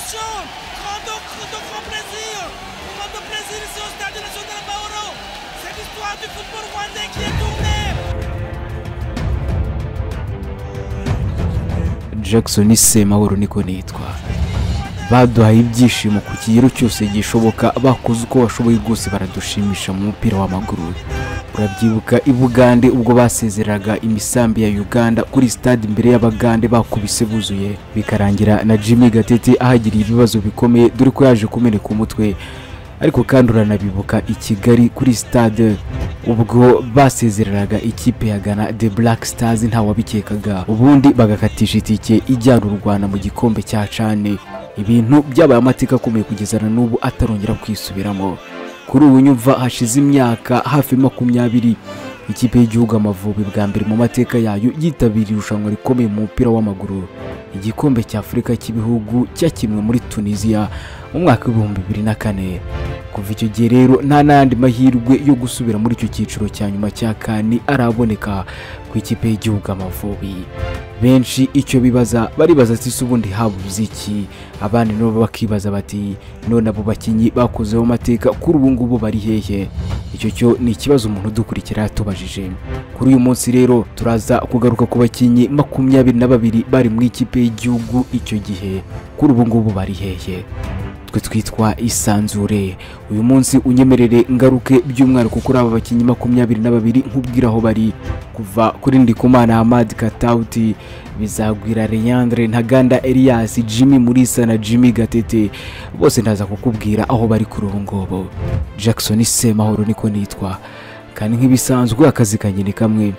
D'émotion, de grand plaisir, grand plaisir ici au Stade National Amahoro. C'est l'histoire du football rwandais qui est tournée. Jackson Semahoro niko nitwa. Baduhaye ibyishimo ku kigero cyose gishoboka, bakoze uko bashoboye rwose baradushimisha mu mupira w'amaguru. Urabyibuka i Bugande ubwo basezeraga imisambi ya Uganda kuri stade imbere y'Abagande bakubise buzuye, bikarangira na Jimmy Gatete ahagiriye ibibazo bikomeye dore ko yaje kumeneka umutwe. Ariko kandi uranabibuka i Kigali kuri stade ubwo basezereraga ikipe ya Ghana The Black Stars, ntawabikekaga, ubundi bagakatisha itike ijyana u Rwanda mu gikombe cya CHAN. Ibintu byabaye amateka akomeye kugeza na n'ubu atarongera kwisubiramo. Kuri ubu nyumva hashize imyaka hafi 20 ikipe y'igihugu Amavubi bwa mbere mu mateka yayo yitabiriye irushanwa rikomeye mu mupira w'amaguru, igikombe cya Afurika cy'ibihugu cyakinwe muri Tunisia mu mwaka w'ibihumbi 2004. Kuva icyo gihe rero nta n'ayandi mahirwe yo gusubira muri icyo cyiciro cya nyuma cya CAN araboneka ku ikipe y'igihugu Amavubi. Benshi icyo bibaza baribaza ati se ubundi habuze iki? Abandi nabo bakibaza bati none abo bakinyi bakozeho amateka kuri ubu ngubu bari hehe? Icyo cyo ni ikibazo umuntu udukurikira yatubajije. Kuri uyu munsi rero turaza kugaruka ku bakinyi 22 bari mu ikipe y'igihugu icyo gihe, kuri ubu ngubu bari hehe? Twe twitwa Isanzure. Uyu munsi unyemerere ngaruke by'umwihariko kuri aba bakinyi 22 nkubwira aho bari, kuva kuri Ndikumana Hamad Katauti, Bizagwira Leandre, Ntaganda Elias, Jimmy Mulisa na Jimmy Gatete, bose ndaza kukubwira aho bari kuri ubu ngubu. Jackson Semahoro niko nitwa, kandi nk'ibisanzwe akazi kanjye ni kamwe,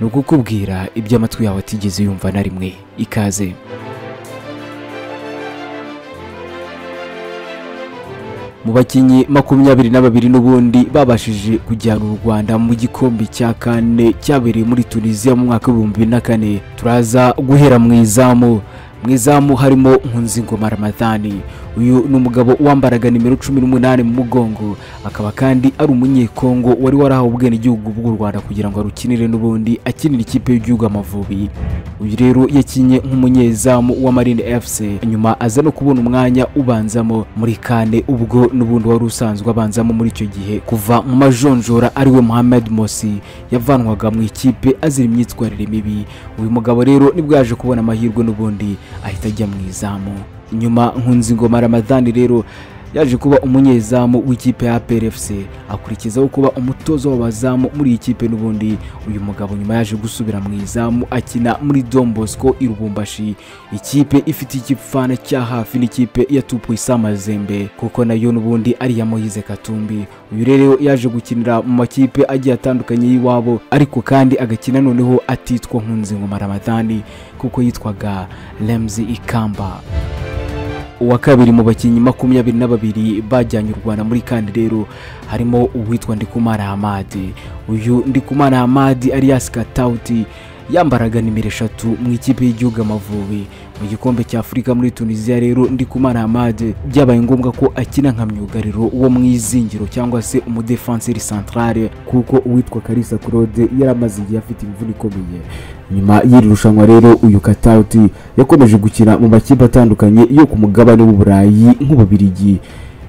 ni ukukubwira iby'amatwi yawe atigeze yumva na rimwe. Ikaze. Mu bakinyi 22 n'ubundi babashije kujyana u Rwanda mu gikombe cya kane cyabereye muri Tunisia mu mwaka w'ibihumbi 2004, turaza guhera mu izamu. Mu izamu harimo Nkunzingoma Ramadhani. Uyu ni umugabo wambaraga nimero 18 mu mugongo, akaba kandi ari umunyekongo wari warahawe ubwenegihugu bw'u Rwanda kugira ngo arukinire n'ubundi akinira ikipe y'igihugu Amavubi. Uyu rero yakinye nk'umunyezamu wa Marine FC, nyuma aza no kubona umwanya ubanzamo muri kane ubwo n'ubundi wari usanzwe abanzamo muri icyo gihe kuva mu majonjora ariwe Mohamed Morsi yavanwaga mu ikipe azira imyitwarire mibi. Uyu mugabo rero nibwo yaje kubona amahirwe n'ubundi ahita ajya mu izamu. Nyuma Nkunzingoma Ramadhani rero yaje kuba umunyezamu w'ikipe ya APR FC, akurikizaho kuba umutozo w'abazamu muri iyi kipe n'ubundi. Uyu mugabo nyuma yaje gusubira mu izamu akina muri Don Bosco i Lubumbashi, ikipe ifite igipfana cya hafi n'ikipe ya Tupuisa Mazembe kuko nayo n'ubundi ari iya Moise Katumbi. Uyu rero yaje gukinira mu makipe agiye atandukanye y'iwabo, ariko kandi agakina noneho atitwa Nkunzingoma Ramadhani kuko yitwaga Lemzi Ikamba. Uwa kabiri mu bakinyi 22 bajyanye u Rwanda muri kandi rero harimo uwitwa Ndikumana Hamad. Uyu Ndikumana Hamad alias Katauti yambaraga nimero 3 mu ikipe y'igihugu Amavubi. Mu gikombe cya Afurika muri Tunisia rero Ndikumana Hamad byabaye ngombwa ko akina nka myugariro wo mu izingiro cyangwa se umudefenseur centrale, kuko uwitwa Kalisa Claude yaramaze igihe afite imvune ikomeye. Nyuma y'iri rushanwa rero uyu Katauti yakomeje gukina mu makipe atandukanye yo ku mugabane w'Uburayi nk'Ububirigi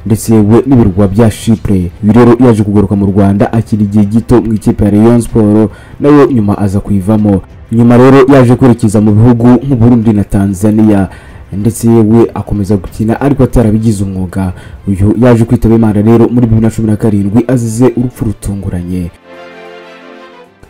ndetse yewe n'ibirwa bya Chypre. Uyu rero yaje kugaruka mu Rwanda akina igihe gito mu ikipe ya Rayon Sport, nayo nyuma aza kuyivamo. Nyuma rero yaje kwerekeza mu bihugu nk'u Burundi na Tanzania, ndetse yewe akomeza gukina ariko atarabigize umwuga. Uyu yaje kwitaba Imana rero muri 2017 azize urupfu rutunguranye.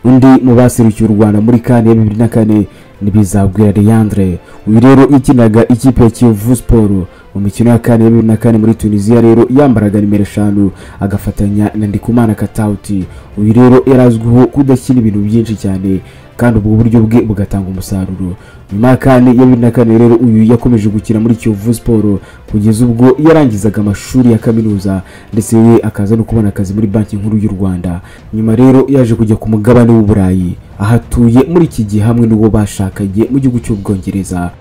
Undi mu baserukiye u Rwanda muri CAN ya 2004 ni Bizagwira Leandre. Uyu rero yakinaga ikipe ya Kiyovu Sport mu mikino ya CAN ya 2004 muri Tunisia, rero yambaraga nimero 5 agafatanya na Ndikumana Katauti. Uyu rero yarazwiho kudakina ibintu byinshi cyane kandi ubwo buryo bwe bugatanga umusaruro. Nyuma ya CAN ya 2004 rero uyu yakomeje gukina muri Kiyovu Sport kugeza ubwo yarangizaga amashuri ya kaminuza, ndetse we akaza no kubona akazi muri Banki Nkuru y'u Rwanda. Nyuma rero yaje kujya ku mugabane w'Uburayi ahatuye muri iki gihe hamwe n'uwo bashakanye mu gihugu cy'Ubwongereza.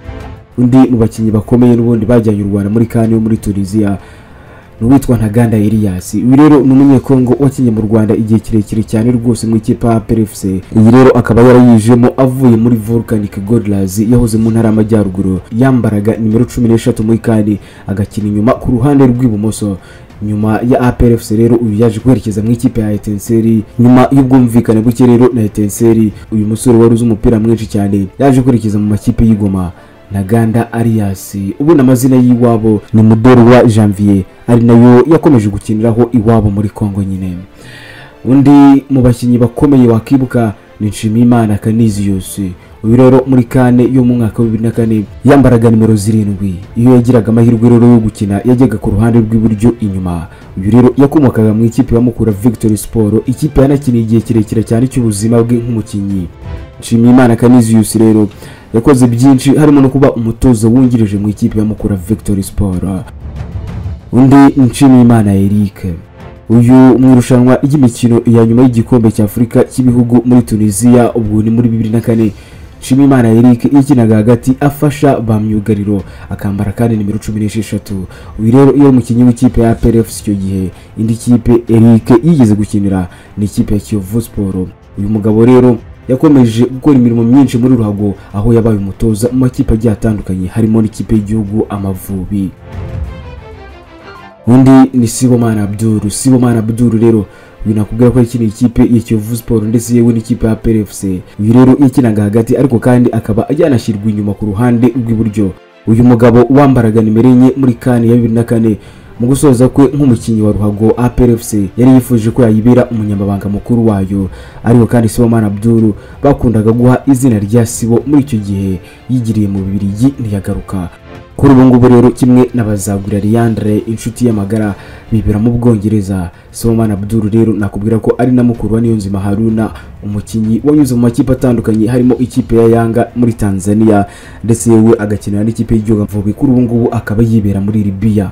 Undi mu bakinyi bakomeye n'ubundi bajyanye u Rwanda muri CAN yo muri Tunisia Ni uwitwa Ntaganda Elias. Uyu rero ni umunyekongo wakinye mu Rwanda igihe kirekire cyane rwose mu ikipe ya APR FC. Iyi rero akaba yarayijemo avuye muri Volcanic Gorillas yahoze mu ntara y'Amajyaruguru. Yambaraga nimero 13 muri kani, agakina inyuma ku ruhande rw'ibumoso. Nyuma ya APR FC rero uyu yaje kwerekeza mu ikipe ya Etincelle. Nyuma y'ubwumvikane buke rero na Etincelle, uyu musore wari uzi umupira mwinshi cyane yaje kwerekeza mu makipe y'Igoma. Ntaganda Elias ubona amazina y'iwabo ni Mudorwa Janvier, ari nayo yakomeje gukiniraho iwabo muri Kongo nyine. Undi mu bakinyi bakomeye wakibuka ni Nshimiyimana Canisius. Uyu rero muri kane yo mu mwaka wa 2004 yambaraga nimero 7. Iyo yagiraga amahirwe rero yo gukina yajyaga ku ruhande rw'iburyo inyuma. Uyu rero yakomokaga mu ikipe ya Mukura Victory Sport, ikipe yanakiniye igihe kirekire cyane cy'ubuzima bwe nk'umukinyi. Nshimiyimana Canisius rero yakoze byinshi harimo no kuba umutoza wungirije mu ikipe ya Mukura Victory Sport. Undi Nshimiyimana Eric, uyu mu irushanwa ry'imikino ya nyuma y'igikombe cya Afurika cy'ibihugu muri Tunisia ubwo ni muri 2004, Nshimiyimana Eric yakinaga hagati afasha ba myugariro, akambara kandi nimero 16. Uyu rero iyo umukinnyi w'ikipe ya APR FC icyo gihe. Indi kipe Eric yigeze gukinira ni ikipe ya Kiyovu Sport. Uyu mugabo rero yakomeje gukora imirimo myinshi muri ruhago, aho yabaye umutoza mu makipe agiye atandukanye harimo n'ikipe y'igihugu Amavubi. Undi ni Sibomana Abdul. Sibomana Abdul rero uyu nakubwira ko yakiniye ikipe ya Kiyovu Sport ndetse yewe n'ikipe ya APR FC. Uyu rero yakinaga hagati ariko kandi akaba yanashyirwa inyuma ku ruhande rw'iburyo. Uyu mugabo wambaraga nimero 4 muri kane ya 2004 mu gusoza kwe nk'umukinnyi wa ruhago APR FC yari yifuje ko yayibera umunyamabanga mukuru wayo, ariko kandi Sibomana Abdul bakundaga guha izina rya Sibo muri icyo gihe yigiriye mu Bubiligi ntiyagaruka. Kuri ubu ngubu rero kimwe n'abazagura Leandre inshuti y'amagara bibera mu Bwongereza. Sibomana Abdul rero nakubwira ko ari na mukuru wa Niyonzima Haruna, umukinyi wanyuze mu makipe atandukanye harimo ikipe ya Yanga muri Tanzania ndetse yewe agakinira n'ikipe y'igihugu Amavubi. Kuri ubu ngubu akaba yibera muri Libya.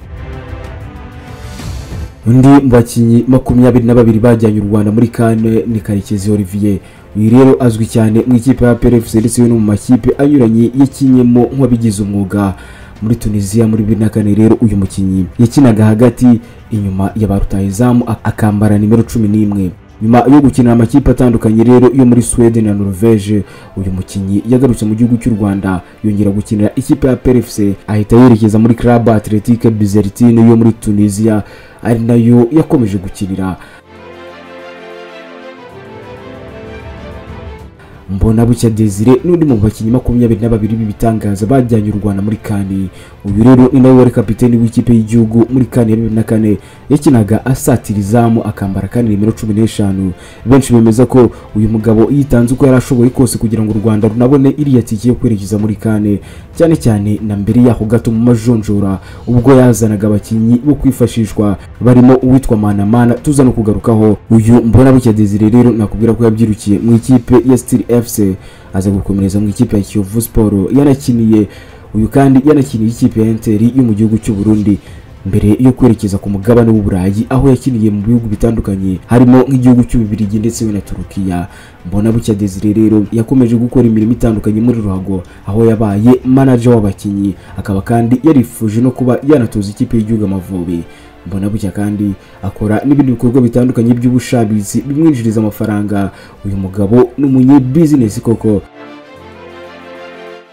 Undi mu bakinyi 22 bajyanye u Rwanda muri kane ni Karekezi Olivier. Uyu rero azwi cyane mu ikipe ya APR FC ndetse no mu makipe anyuranye yakinyemo nk'abigize umwuga muri Tunisia muri 2004. Rero uyu mukinyi yakinaga hagati inyuma ya ba rutahizamu akambara nimero 11. Nyuma yo gukina amakipe atandukanye rero yo muri Sweden na Norvège, uyu mukinyi yagarutse mu gihugu cy'u Rwanda yongera gukinira ikipe ya APR FC, ahita yerekeza muri Club Athletic Bizertine yo muri Tunisia ari nayo yakomeje gukinira. Mbonabucya Desire n'undi mu bakinyi 22 b'ibitangaza bajyanye u Rwanda muri kani. Uyu rero ni nawe wari kapiteni w'ikipe y'igihugu muri kani ya 2004, yakinaga asatira izamu akambara kandi nimero 15. Benshi bemeza ko uyu mugabo yitanze uko yarashoboye kose kugira ngo u Rwanda runabone iriya tike yo kwerekeza muri kane, cyane cyane na mbere yaho gato mu majonjora ubwo yazanaga abakinyi bo kwifashishwa barimo uwitwa Manamana tuza no kugarukaho. Uyu Mbonabucya Desire rero nakubwira ko yabyirukiye mu ikipe ya Steel FC, aza gukomereza mu ikipe ya Kiyovu Sport yanakiniye. Uyu kandi yanakiniye ikipe ya Inter yo mu gihugu cy'u Burundi mbere yo kwerekeza ku mugabane w'Uburayi aho yakiniye mu bihugu bitandukanye harimo nk'igihugu cy'Ububiligi ndetse na Turukiya. Mbonabucya Desire rero yakomeje gukora imirimo itandukanye muri ruhago, aho yabaye manager w'abakinyi, akaba kandi yarifuje no kuba yanatoza ikipe y'igihugu Amavubi. Mbonabucya kandi akora n'ibindi bikorwa bitandukanye by'ubushabitsi bimwinjiriza amafaranga. Uyu mugabo ni umunye business koko.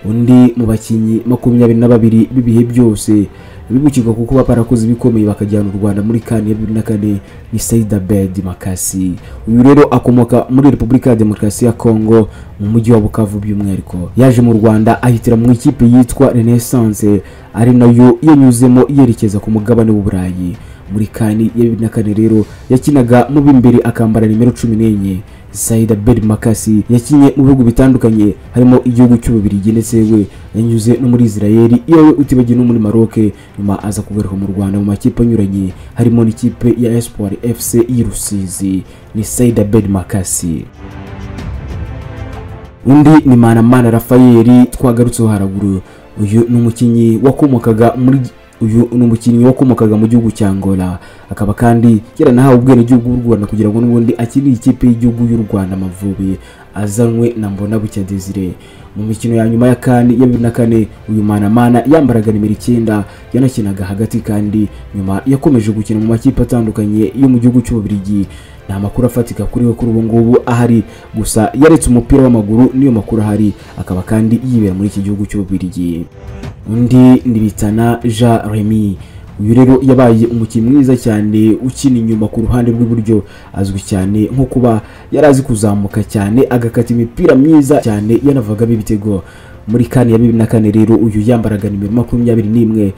Undi mu bakinyi 22 b'ibihe byose bibukirwa kuko baparakoze bikomeye bakajyana u Rwanda muri kane ya 2004 ni Said Abed Makasi. Uyu rero akomoka muri Republika ya Demokarasi ya Kongo mu mujyi wa Bukavu by'umwihariko. Yaje mu Rwanda ahitira mu ikipe yitwa Renaissance ari nayo yanyuzemo yerekeza ku mugabane w'Uburayi. Muri kane ya 2004 rero yakinaga mu b'imbere akambara nimero 14. Said Abed Makasi yakinye mu bihugu bitandukanye harimo igihugu cy'Ububiligi ndetse we yanyuze no muri Israel, yewe utibagiye no muri Maroc, nyuma aza kugaruka mu Rwanda mu makipe anyuranye harimo n'ikipe ya Espoir FC y'i Rusizi. Ni Said Abed Makasi. Undi ni Manamana Rafael twagarutseho haraguru. Uyu ni umukinyi wakomokaga mu gihugu cya Angola, akaba kandi yaranahawe ubwenegihugu bw'u Rwanda kugira ngo n'ubundi akine ikipe y'igihugu y'u Rwanda Amavubi. azanwe na Mbonabucya Desire. Mu mikino ya nyuma ya CAN ya 2004 uyu Manamana yambaraga nimero 9, yanakinaga hagati kandi nyuma yakomeje gukina mu makipe atandukanye yo mu gihugu cy'Ububiligi. Nta makuru afatika kuri we kuri ubu ngubu ahari, gusa yaretse umupira w'amaguru niyo makuru ahari, akaba kandi yibera muri iki gihugu cy'Ububiligi. Undi ni Bitana Jean Remy. Uyu rero yabaye umukinnyi mwiza cyane ukina inyuma ku ruhande rw'iburyo, azwi cyane nko kuba yarazi kuzamuka cyane agakata imipira myiza cyane yanavagamo ibitego. Muri CAN ya 2004 rero uyu yambaraga nimero 21.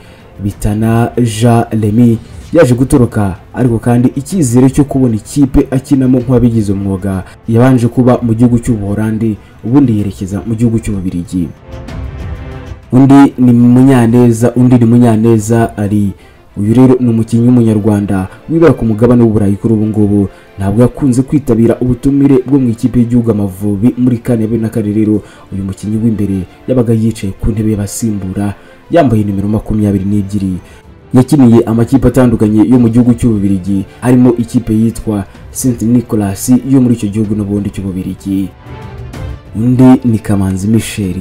Bitana Jean Remy yaje gutoroka, ariko kandi icyizere cyo kubona ikipe akinamo nk'uwabigize umwuga yabanje kuba mu gihugu cy'Ubuholandi, ubundi yerekeza mu gihugu cy'Ububiligi. Undi ni Munyaneza ari. Uyu rero ni umukinnyi w'umunyarwanda wibera ku mugabane w'Uburayi kuri ubu ngubu. Ntabwo yakunze kwitabira ubutumire bwo mu ikipe y'igihugu Amavubi muri CAN ya 2004. Rero uyu mukinnyi w'imbere yabaga yicaye ku ntebe y'abasimbura yambaye nimero 22. Yakiniye amakipe atandukanye yo mu gihugu cy'Ububiligi, harimo ikipe yitwa Saint Nicolas yo muri icyo gihugu n'ubundi cy'Ububiligi. Undi ni Kamanzi Michel.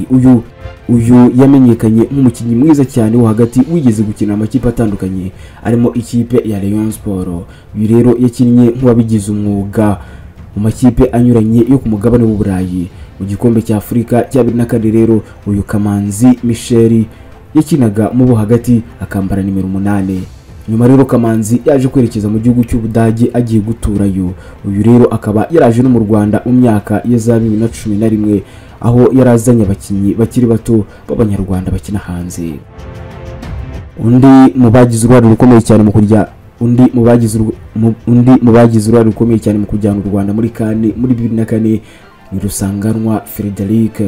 Uyu yamenyekanye nk'umukinnyi mwiza cyane wo hagati wigeze gukina amakipe atandukanye arimo ikipe ya Rayon Sport. Uyu rero yakinnye nk'uwabigize umwuga mu makipe anyuranye yo ku mugabane w'Uburayi. Mu gikombe cya Afurika cya 2004 rero uyu Kamanzi Michel yakinaga mu bo hagati akambara nimero 8. Nyuma rero Kamanzi yaje kwerekeza mu gihugu cy'Ubudage agiye guturayo. Uyu rero akaba yaraje no mu Rwanda mu myaka ya za 2011, aho yarazanye abakinnyi bakiri bato b'abanyarwanda bakina hanze. Undi mu bagize uruhare rukomeye cyane mu kurya undi mu bagize uruhare rukomeye cyane mu kujyana u Rwanda muri CAN muri 2004 ni Rusanganwa Frederic.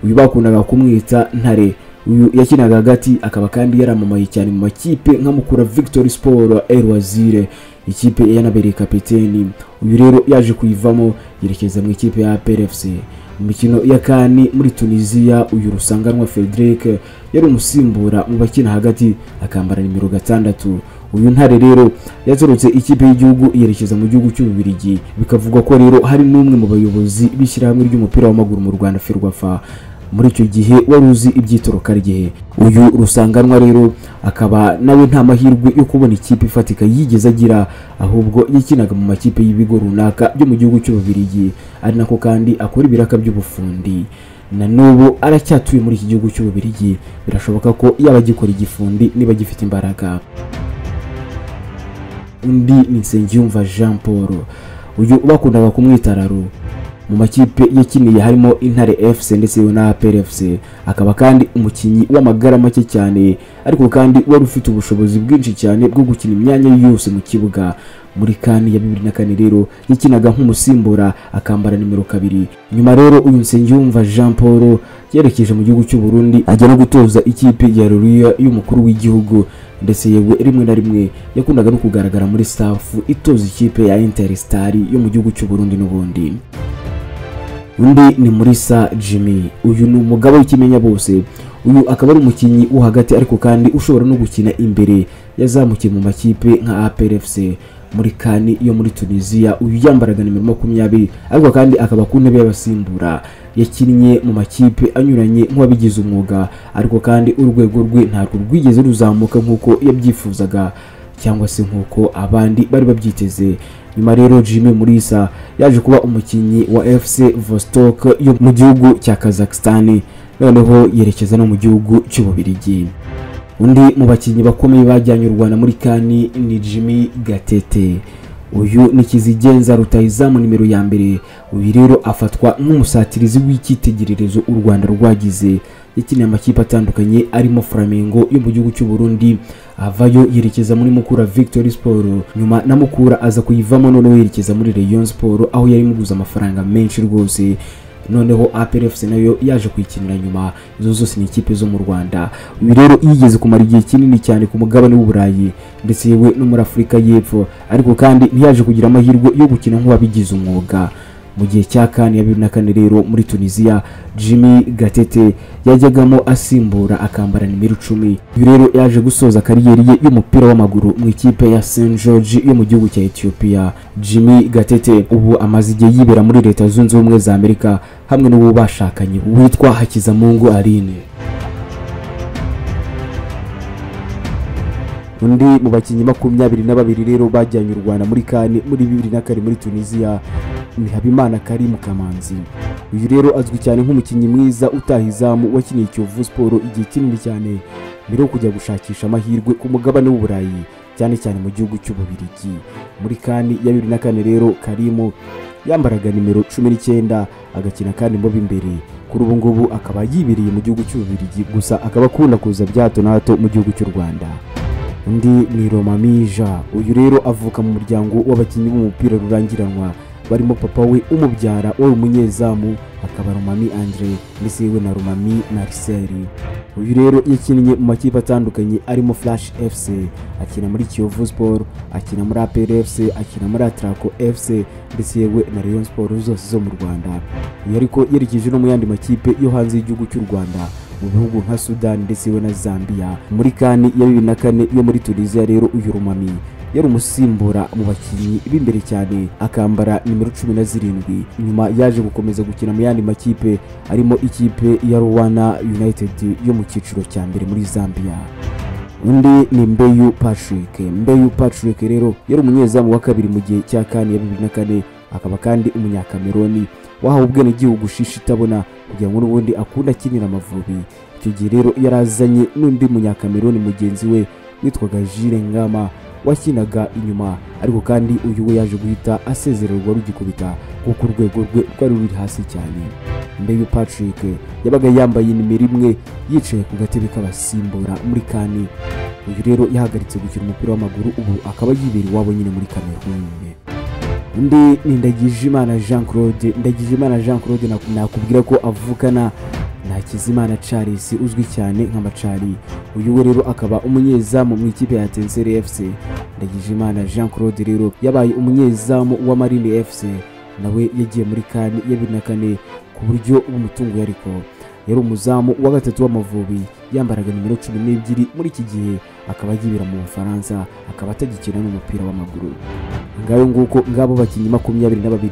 Uyu bakundaga kumwita Ntare. Uyu yakinaga hagati akaba kandi yaramamaye cyane mu makipe nka Mukura Victory Sport, El Wazire, ikipe yanabereye kapiteni. Uyu rero yaje kuyivamo yerekeza mu ikipe ya APR FC. Mu mikino ya CAN muri Tunisia uyu Rusanganwa Frederic yari umusimbura mu bakina hagati akambara nimero 6. Uyu Ntare rero yatorotse ikipe y'igihugu yerekeza mu gihugu cy'Ububiligi. Bikavugwa ko rero hari n'umwe mu bayobozi b'ishyirahamwe ry'umupira w'amaguru mu Rwanda FERWAFA muri icyo gihe wari uzi ibyitoroka rye. Uyu Rusanganwa rero akaba nawe nta mahirwe yo kubona ikipe ifatika yigeze agira, ahubwo yakinaga mu makipe y'ibigo runaka byo mu gihugu cy'Ububiligi, ari nako kandi akora ibiraka by'ubufundi. Na n'ubu aracyatuye muri iki gihugu cy'Ububiligi, birashoboka ko yaba agikora igifundi niba gifite imbaraga. Undi ni Nsengiyumva Jean Paul. Uyu bakundaga kumwita Raro. Mu makipe yakiniye harimo Intare FC ndetse na APR FC, akaba kandi umukinnyi w'amagara make cyane, ariko kandi wari ufite ubushobozi bwinshi cyane bwo gukina imyanya yose mu kibuga. Muri CAN ya 2004 rero yakinaga nk'umusimbura akambara nimero 2. Nyuma rero uyu Nsengiyumva Jean Paul yerekeje mu gihugu cy'u Burundi ajya no gutoza ikipe ya Ruriya y'umukuru w'igihugu, ndetse yewe rimwe na rimwe yakundaga no kugaragara muri staff itoza ikipe ya Interstar yo mu gihugu cy'u Burundi n'ubundi. Undi ni Murisa Jimmy. Uyu ni umugabo w'ikimenya bose. Uyu akaba ari umukinnyi wo hagati ariko kandi ushobora no gukina imbere. Yazamukiye mu makipe nka APR FC muri CAN yo muri Tunisia. Uyu yambaraga nimero 20, ariko kandi akaba ku ntebe y'abasimbura. Yakinnye mu makipe anyuranye nk'uwabigize umwuga, ariko kandi urwego rwe ntabwo rwigeze ruzamuka nk'uko yabyifuzaga cyangwa se nk'uko abandi bari babyiteze. Nyuma rero Jimmy Murisa yaje kuba umukinnyi wa FC Vostok yo mu gihugu cya Kazakhstan, noneho yerekeza no mu gihugu cy'Ububiligi. Undi mu bakinnyi bakomeye bajyanye u Rwanda muri CAN ni Jimmy Gatete. Uyu ni Kizigenza rutahizamu nimero ya 1. Uyu rero afatwa nk'umusatirizi w'icyitegererezo u Rwanda rwagize. Yakiniye amakipe atandukanye arimo Flamengo yo mu gihugu cy'u Burundi, avayo yerekeza muri Mukura Victory Sport, nyuma na Mukura aza kuyivamo noneho yerekeza muri Rayon Sport aho yari muguza amafaranga menshi rwose. Noneho APR FC nayo yaje kuyikinira nyuma. Izo zose ni ikipe zo mu Rwanda. Uyu rero yigeze kumara igihe kinini cyane ku mugabane w'Uburayi ndetse yewe no muri Afurika y'Epfo, ariko kandi ntiyaje kugira amahirwe yo gukina nk'uwabigize umwuga. Mu gihe cya CAN ya 2004 rero muri Tunisia, Jimmy Gatete yajyagamo asimbura akambara nimero 10. Uyu rero yaje gusoza kariyeri ye y'umupira w'amaguru mu ikipe ya St George yo mu gihugu cya Ethiopia. Jimmy Gatete ubu amaze igihe yibera muri Leta Zunze Ubumwe za Amerika hamwe n'uwo bashakanye witwa Hakizamungu Aline. Undi mu bakinnyi 22 rero bajyanye u Rwanda muri CAN muri 2004 muri Tunisia ni Habimana Karim Kamanzi. Uyu rero azwi cyane nk'umukinnyi mwiza utaha izamu wakiniye Kiyovu Sport igihe kinini cyane mbere yo kujya gushakisha amahirwe ku mugabane w'Uburayi, cyane cyane mu gihugu cy'Ububirigi. Muri CAN ya 2004 rero Karimu yambaraga nimero 19 agakina kandi mu b'imbere. Kuri ubu ngubu akaba yibiriye mu gihugu cy'Ububirigi, gusa akaba akunda kuza bya hato na hato mu gihugu cy'u Rwanda. Undi ni Romamija. Uyu rero avuka mu muryango w'abakinnyi b'umupira rurangiranwa barimo papa we umubyara wari umunyezamu akaba Romami Andre ndetse yewe na Romami Marcel. Uyu rero yakinnye mu makipe atandukanye arimo Flash FC, akina muri Kiyovu Sport, akina muri APR FC, akina muri Atraco FC ndetse yewe na Rayon Sport zose zo mu Rwanda. Uyu ariko yerekeje no mu yandi makipe yo hanze y'igihugu cy'u Rwanda mu bihugu nka Sudan ndetse yewe na Zambia. Muri CAN ya 2004 yo muri Tunisia rero uyu Romami yari umusimbura mu bakinnyi b'imbere cyane akambara nimero 17. Nyuma yaje gukomeza gukina mu yandi makipe arimo ikipe ya Rwana United yo mu cyiciro cya mbere muri Zambia. Undi ni Mbeyu Patrick. Mbeyu Patrick rero yari umunyezamu wa kabiri mu gihe cya CAN ya 2004, akaba kandi umunyakameroni wahawe ubwenegihugu shishi itabona kugira ngo n'ubundi akunda akinira Amavubi. Icyo gihe rero yarazanye n'undi munyakameroni mugenzi we witwaga Jules Ngama wakinaga inyuma, ariko kandi uyu we yaje guhita asezererwa rugikubita kuko urwego rwe rwari ruri hasi cyane. Mbeyu Patrick yabaga yambaye nimero 1 yicaye ku gatebe k'abasimbura muri CAN. Uyu rero yahagaritse gukina umupira w'amaguru, ubu akaba yibera iwabo nyine muri Cameroon. Undi ni Ndagijimana Jean Claude. Ndagijimana Jean Claude nakubwira ko avukana na Hakizimana Charles uzwi cyane nka Macari. Uyu we rero akaba umunyezamu mu ikipe ya Etincelle FC. Ndagijimana Jean Claude rero yabaye umunyezamu wa Marine FC, nawe yagiye muri CAN ya 2004 ku buryo bw'umutungo, ariko yari umuzamu wa gatatu w'Amavubi, yambaraga nimero 12. Muri iki gihe akaba yibera mu Bufaransa, akaba atagikina n'umupira w'amaguru. Ngayo nguko ngabo bakinnyi 22.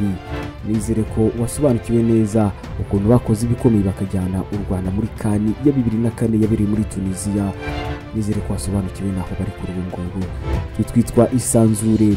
Nizere ko wasobanukiwe neza ukuntu bakoze ibikomeye bakajyana u Rwanda muri CAN ya 2004 yabereye muri Tunisia. Nizere ko wasobanukiwe naho bari kuri ubu ngubu. Twitwa Isanzure.